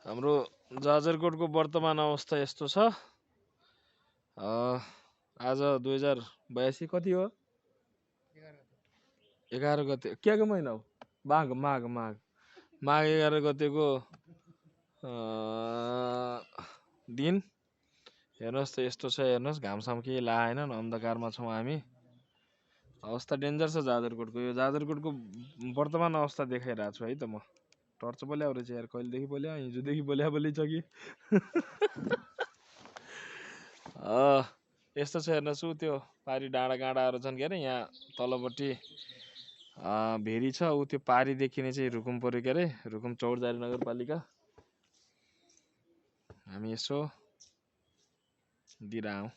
हाम्रो जाजरकोटको वर्तमान अवस्था यस्तो छ। आज 2082 कति हो? 11 गते के महिना हो? माघ माघ माघ माघ 11 गतेको दिन हेर्नुहोस् त यस्तो छ। हेर्नुहोस् घामसाम केही लागेन, अन्धकारमा छौँ हामी। अवस्था डेन्जर छ जाजरकोटको। यो जाजरकोटको वर्तमान अवस्था देखाइरहेको छु है त म। टर्च बोल्या रहेछ यार, कहिलेदेखि बोल्या? हिजोदेखि बोली छ कि यस्तो छ। हेर्नुहोस् त्यो पारी डाँडा गाँडाहरू छन् के अरे यहाँ तलपट्टि भेरी छ। ऊ त्यो पारीदेखि नै चाहिँ रुकुम पऱ्यो के अरे, रुकुम चौरजारी नगरपालिका। हामी यसो दिइरहौँ।